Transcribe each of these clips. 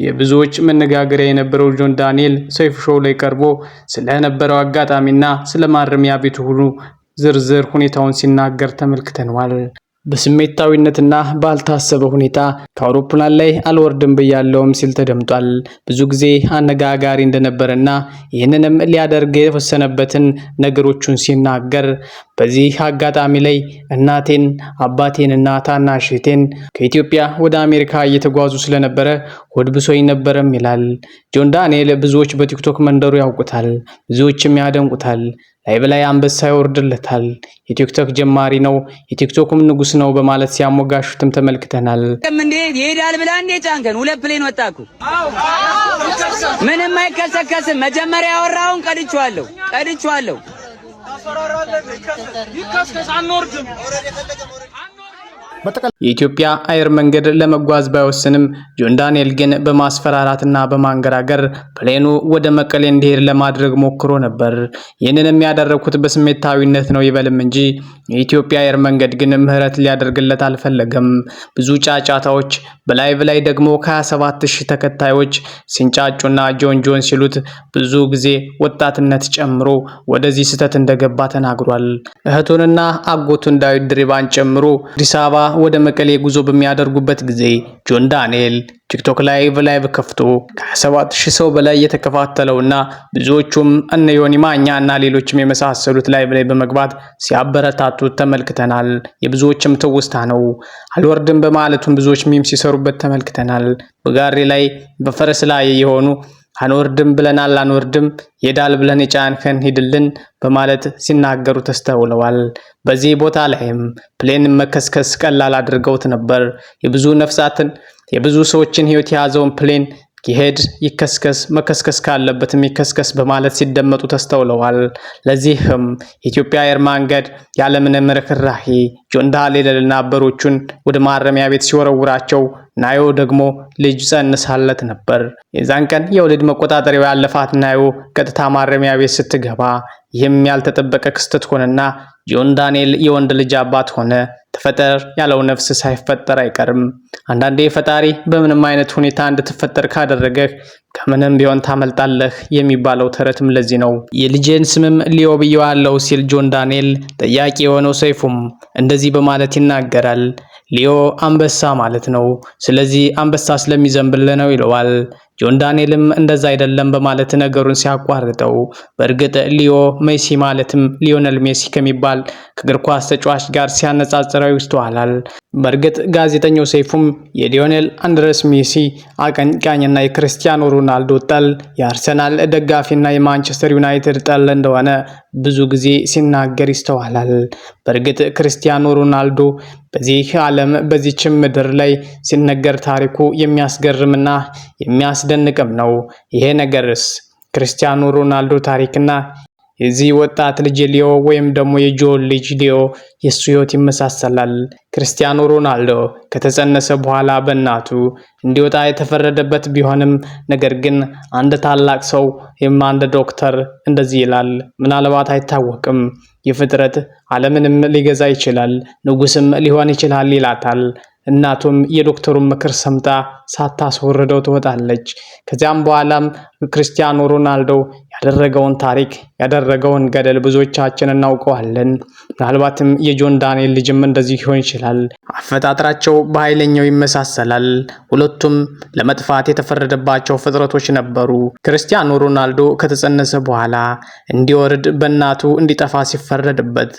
የብዙዎች መነጋገሪያ የነበረው ጆን ዳንኤል ሰይፉ ሾው ላይ ቀርቦ ስለነበረው አጋጣሚና ስለ ማረሚያ ቤቱ ሁሉ ዝርዝር ሁኔታውን ሲናገር ተመልክተነዋል። በስሜታዊነትና ባልታሰበ ሁኔታ ከአውሮፕላን ላይ አልወርድም ብያለውም ሲል ተደምጧል። ብዙ ጊዜ አነጋጋሪ እንደነበረና ይህንንም ሊያደርግ የወሰነበትን ነገሮቹን ሲናገር በዚህ አጋጣሚ ላይ እናቴን አባቴንና ታናሽ እህቴን ከኢትዮጵያ ወደ አሜሪካ እየተጓዙ ስለነበረ ሆድ ብሶኝ ነበረም ይላል። ጆን ዳንኤል ብዙዎች በቲክቶክ መንደሩ ያውቁታል፣ ብዙዎችም ያደንቁታል። ላይቭ ላይ አንበሳ ይወርድለታል። የቲክቶክ ጀማሪ ነው፣ የቲክቶክም ንጉስ ነው በማለት ሲያሞጋሹትም ተመልክተናል። እንዴ ይሄዳል ብላ እንዴ ጫንከን ሁለት plane ወጣኩ። ምንም አይከሰከስም። መጀመሪያ ያወራውን ቀድቼዋለሁ ቀድቼዋለሁ። የኢትዮጵያ አየር መንገድ ለመጓዝ ባይወስንም ጆን ዳንኤል ግን በማስፈራራትና በማንገራገር plane ኑ ወደ መቀሌ እንዲሄድ ለማድረግ ሞክሮ ነበር። ይህንንም ያደረኩት በስሜታዊነት ነው ይበልም እንጂ የኢትዮጵያ አየር መንገድ ግን ምህረት ሊያደርግለት አልፈለገም። ብዙ ጫጫታዎች፣ በ live ላይ ደግሞ ከ27 ሺህ ተከታዮች ሲንጫጩና ጆን ጆን ሲሉት ብዙ ጊዜ ወጣትነት ጨምሮ ወደዚህ ስህተት እንደገባ ተናግሯል። እህቱንና አጎቱን ዳዊት ድሪባን ጨምሮ አዲስ አበባ ወደ መቀሌ ጉዞ በሚያደርጉበት ጊዜ ጆን ዳንኤል ቲክቶክ live live ከፍቶ ከ27 ሺህ ሰው በላይ የተከታተለውና ብዙዎቹም እነ ዮኒ ማኛ እና ሌሎችም የመሳሰሉት live ላይ በመግባት ሲያበረታቱት ተመልክተናል። የብዙዎችም ትውስታ ነው። አልወርድም በማለቱም ብዙዎች meme ሲሰሩበት ተመልክተናል። በጋሪ ላይ በፈረስ ላይ የሆኑ አንወርድም ብለናል፣ አንወርድም ይሄዳል ብለን የጫንከን ሂድልን በማለት ሲናገሩ ተስተውለዋል። በዚህ ቦታ ላይም plane መከስከስ ቀላል አድርገውት ነበር። የብዙ ነፍሳትን የብዙ ሰዎችን ህይወት የያዘውን plane ይሄድ ይከስከስ፣ መከስከስ ካለበትም ይከስከስ በማለት ሲደመጡ ተስተውለዋል። ለዚህም የኢትዮጵያ አየር መንገድ ያለምንም ርህራሄ ጆን ዳንኤልና አበሮቹን ወደ ማረሚያ ቤት ሲወረውራቸው ናዮ ደግሞ ልጅ ጸንሳለት ነበር። የዛን ቀን የወሊድ መቆጣጠሪያው ያለፋት ናዮ ቀጥታ ማረሚያ ቤት ስትገባ ይህም ያልተጠበቀ ክስተት ሆነና ጆን ዳንኤል የወንድ ልጅ አባት ሆነ። ተፈጠር ያለው ነፍስ ሳይፈጠር አይቀርም። አንዳንዴ ፈጣሪ በምንም አይነት ሁኔታ እንድትፈጠር ካደረገህ ከምንም ቢሆን ታመልጣለህ የሚባለው ተረትም ለዚህ ነው። የልጄን ስምም ሊዮ ብየዋለሁ ሲል ጆን ዳንኤል ጠያቂ የሆነው ሰይፉም እንደዚህ በማለት ይናገራል። ሊዮ አንበሳ ማለት ነው። ስለዚህ አንበሳ ስለሚዘንብልህ ነው ይለዋል። ጆን ዳንኤልም እንደዛ አይደለም በማለት ነገሩን ሲያቋርጠው፣ በእርግጥ ሊዮ ሜሲ ማለትም ሊዮነል ሜሲ ከሚባል ከእግር ኳስ ተጫዋች ጋር ሲያነጻጽረው ይስተዋላል። በእርግጥ ጋዜጠኛው ሰይፉም የሊዮኔል አንድረስ ሜሲ አቀንቃኝና የክርስቲያኖ ሮናልዶ ጠል፣ የአርሰናል ደጋፊና የማንቸስተር ዩናይትድ ጠል እንደሆነ ብዙ ጊዜ ሲናገር ይስተዋላል። በእርግጥ ክርስቲያኖ ሮናልዶ በዚህ ዓለም በዚችም ምድር ላይ ሲነገር ታሪኩ የሚያስገርምና የሚያስደንቅም ነው። ይሄ ነገርስ ክርስቲያኖ ሮናልዶ ታሪክና የዚህ ወጣት ልጅ ሊዮ ወይም ደግሞ የጆን ልጅ ሊዮ የእሱ ህይወት ይመሳሰላል። ክርስቲያኖ ሮናልዶ ከተጸነሰ በኋላ በእናቱ እንዲወጣ የተፈረደበት ቢሆንም ነገር ግን አንድ ታላቅ ሰው ወይም አንድ ዶክተር እንደዚህ ይላል፣ ምናልባት አይታወቅም፣ የፍጥረት ዓለምንም ሊገዛ ይችላል፣ ንጉስም ሊሆን ይችላል ይላታል። እናቱም የዶክተሩን ምክር ሰምታ ሳታስወርደው ትወጣለች። ከዚያም በኋላም ክርስቲያኖ ሮናልዶ ያደረገውን ታሪክ ያደረገውን ገደል ብዙዎቻችን እናውቀዋለን። ምናልባትም የጆን ዳንኤል ልጅም እንደዚህ ሊሆን ይችላል። አፈጣጠራቸው በኃይለኛው ይመሳሰላል። ሁለቱም ለመጥፋት የተፈረደባቸው ፍጥረቶች ነበሩ። ክርስቲያኖ ሮናልዶ ከተጸነሰ በኋላ እንዲወርድ በእናቱ እንዲጠፋ ሲፈረድበት፣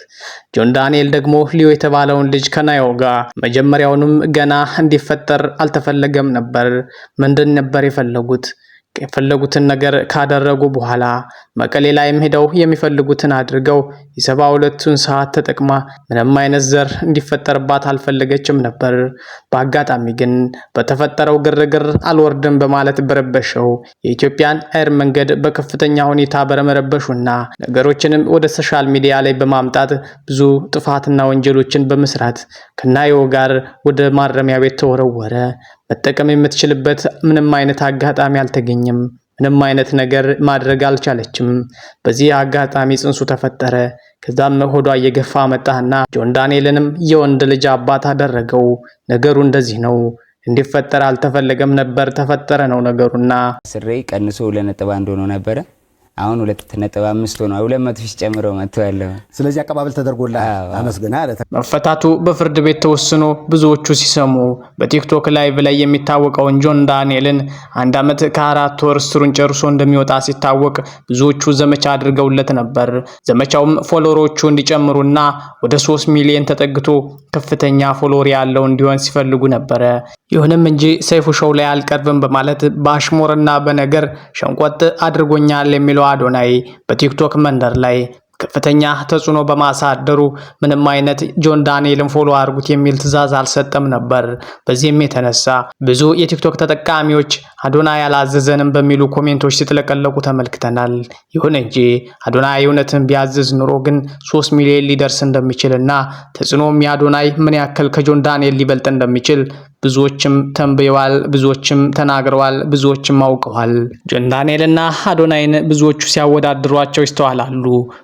ጆን ዳንኤል ደግሞ ሊዮ የተባለውን ልጅ ከናዮ ጋር መጀመሪያውንም ገና እንዲፈጠር አልተፈለገም ነበር። ምንድን ነበር የፈለጉት? የፈለጉትን ነገር ካደረጉ በኋላ መቀሌ ላይም ሄደው የሚፈልጉትን አድርገው የ72ቱን ሰዓት ተጠቅማ ምንም አይነት ዘር እንዲፈጠርባት አልፈለገችም ነበር። በአጋጣሚ ግን በተፈጠረው ግርግር አልወርድም በማለት በረበሸው የኢትዮጵያን አየር መንገድ በከፍተኛ ሁኔታ በመረበሹና ነገሮችንም ወደ social media ላይ በማምጣት ብዙ ጥፋትና ወንጀሎችን በመስራት ከናዮ ጋር ወደ ማረሚያ ቤት ተወረወረ። መጠቀም የምትችልበት ምንም አይነት አጋጣሚ አልተገኘም። ምንም አይነት ነገር ማድረግ አልቻለችም። በዚህ አጋጣሚ ጽንሱ ተፈጠረ። ከዛም ሆዷ እየገፋ መጣና ጆን ዳንኤልንም የወንድ ልጅ አባት አደረገው። ነገሩ እንደዚህ ነው። እንዲፈጠር አልተፈለገም ነበር፣ ተፈጠረ ነው ነገሩና። ስሬ ቀንሶ 2.1 ሆኖ ነበረ። አሁን 2.5 ሆኗል። 200,000 ጨምሮ መጥቷል። ስለዚህ አቀባበል ተደርጎልሃል፣ አመስግና አለ። መፈታቱ በፍርድ ቤት ተወስኖ ብዙዎቹ ሲሰሙ በቲክቶክ live ላይ የሚታወቀውን ጆን ዳንኤልን 1 ዓመት ከ4 ወር እስሩን ጨርሶ እንደሚወጣ ሲታወቅ ብዙዎቹ ዘመቻ አድርገውለት ነበር። ዘመቻውም follower ኦቹ እንዲጨምሩና ወደ 3 ሚሊዮን ተጠግቶ ከፍተኛ follower ያለው እንዲሆን ሲፈልጉ ነበረ። ይሁንም እንጂ ሰይፉ show ላይ አልቀርብም በማለት በአሽሙርና በነገር ሸንቆጥ አድርጎኛል የሚለው አዶናይ በቲክቶክ መንደር ላይ ከፍተኛ ተጽዕኖ በማሳደሩ ምንም አይነት ጆን ዳንኤልን follow አድርጉት የሚል ትዕዛዝ አልሰጠም ነበር። በዚህም የተነሳ ብዙ የቲክቶክ ተጠቃሚዎች አዶናይ አላዘዘንም በሚሉ comment ኦች ሲጥለቀለቁ ተመልክተናል። ይሁን እንጂ አዶናይ እውነትን ቢያዝዝ ኑሮ ግን 3 ሚሊዮን ሊደርስ እንደሚችልና ተጽዕኖም የአዶናይ ምን ያክል ከጆን ዳንኤል ሊበልጥ እንደሚችል ብዙዎችም ተንብየዋል፣ ብዙዎችም ተናግረዋል፣ ብዙዎችም አውቀዋል። ጆን ዳንኤልና አዶናይን ብዙዎቹ ሲያወዳድሯቸው ይስተዋላሉ።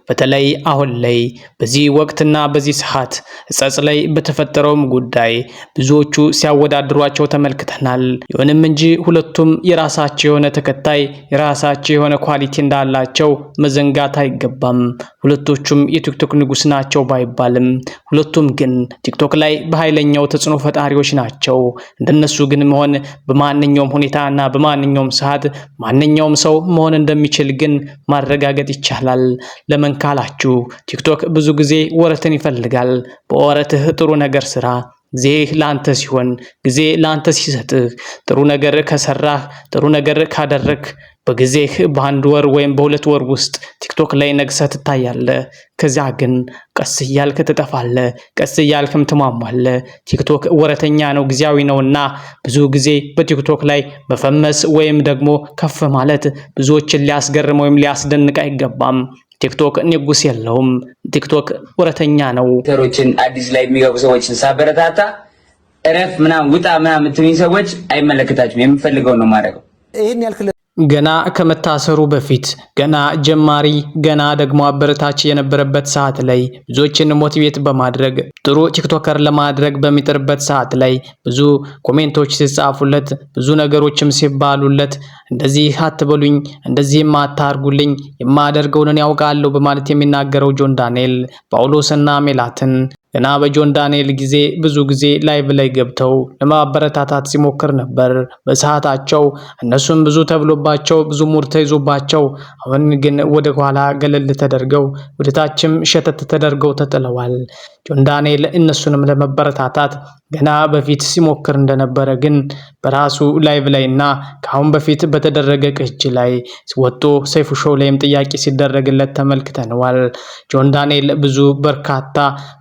በተለይ አሁን ላይ በዚህ ወቅትና በዚህ ሰዓት እጸጽ ላይ በተፈጠረውም ጉዳይ ብዙዎቹ ሲያወዳድሯቸው ተመልክተናል። ይሁንም እንጂ ሁለቱም የራሳቸው የሆነ ተከታይ፣ የራሳቸው የሆነ quality እንዳላቸው መዘንጋት አይገባም። ሁለቶቹም የቲክቶክ ንጉስ ናቸው ባይባልም ሁለቱም ግን ቲክቶክ ላይ በኃይለኛው ተጽዕኖ ፈጣሪዎች ናቸው። እንደነሱ ግን መሆን በማንኛውም ሁኔታ እና በማንኛውም ሰዓት ማንኛውም ሰው መሆን እንደሚችል ግን ማረጋገጥ ይቻላል። ለምን ካላችሁ ቲክቶክ ብዙ ጊዜ ወረትን ይፈልጋል። በወረትህ ጥሩ ነገር ስራ። ጊዜ ለአንተ ሲሆን፣ ጊዜ ለአንተ ሲሰጥህ፣ ጥሩ ነገር ከሰራህ፣ ጥሩ ነገር ካደረግህ በጊዜህ በአንድ ወር ወይም በ2 ወር ውስጥ ቲክቶክ ላይ ነግሰህ ትታያለህ። ከዚያ ግን ቀስ እያልክ ትጠፋለህ፣ ቀስ እያልክም ትሟሟለህ። ቲክቶክ ወረተኛ ነው፣ ጊዜያዊ ነውና ብዙ ጊዜ በቲክቶክ ላይ መፈመስ ወይም ደግሞ ከፍ ማለት ብዙዎችን ሊያስገርም ወይም ሊያስደንቅ አይገባም። ቲክቶክ ንጉስ የለውም። ቲክቶክ ወረተኛ ነው። ተሮችን አዲስ ላይ የሚገቡ ሰዎችን ሳበረታታ እረፍ ምናምን ውጣ ምናምን የምትሉኝ ሰዎች አይመለከታችሁም። የምፈልገውን ነው የማደርገው። ይህን ያልክል ገና ከመታሰሩ በፊት፣ ገና ጀማሪ፣ ገና ደግሞ አበረታች የነበረበት ሰዓት ላይ ብዙዎችን motivate በማድረግ ጥሩ TikToker ለማድረግ በሚጥርበት ሰዓት ላይ ብዙ comment ኦች ሲጻፉለት፣ ብዙ ነገሮችም ሲባሉለት፣ እንደዚህ አትበሉኝ፣ እንደዚህም አታርጉልኝ፣ የማደርገውን እኔ ያውቃለሁ በማለት የሚናገረው ጆን ዳንኤል ጳውሎስና ሜላትን ገና በጆን ዳንኤል ጊዜ ብዙ ጊዜ live ላይ ገብተው ለማበረታታት ሲሞክር ነበር። በሰዓታቸው እነሱም ብዙ ተብሎባቸው፣ ብዙ ሙድ ተይዞባቸው፣ አሁን ግን ወደ ኋላ ገለል ተደርገው ወደ ታችም ሸተት ተደርገው ተጥለዋል። ጆን ዳንኤል እነሱንም ለመበረታታት ገና በፊት ሲሞክር እንደነበረ ግን በራሱ live ላይ እና ከአሁን በፊት በተደረገ ቅጅ ላይ ወጥቶ ሰይፉ show ላይም ጥያቄ ሲደረግለት ተመልክተነዋል። ጆን ዳንኤል ብዙ በርካታ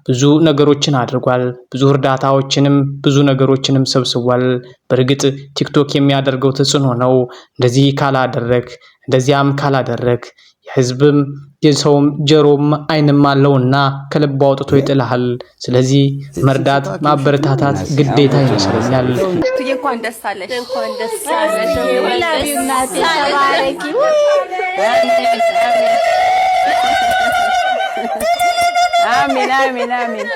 ብዙ ነገሮችን አድርጓል። ብዙ እርዳታዎችንም ብዙ ነገሮችንም ሰብስቧል። በእርግጥ ቲክቶክ የሚያደርገው ተጽዕኖ ነው። እንደዚህ ካላደረግ፣ እንደዚያም ካላደረግ የህዝብም የሰውም ጀሮም አይንም አለውና ከልቡ አውጥቶ ይጥልሃል። ስለዚህ መርዳት ማበረታታት ግዴታ ይመስለኛል። እንኳን ደስ አለሽ። እንኳን ደስ አለሽ። ተባረኪ። አሜን አሜን አሜን።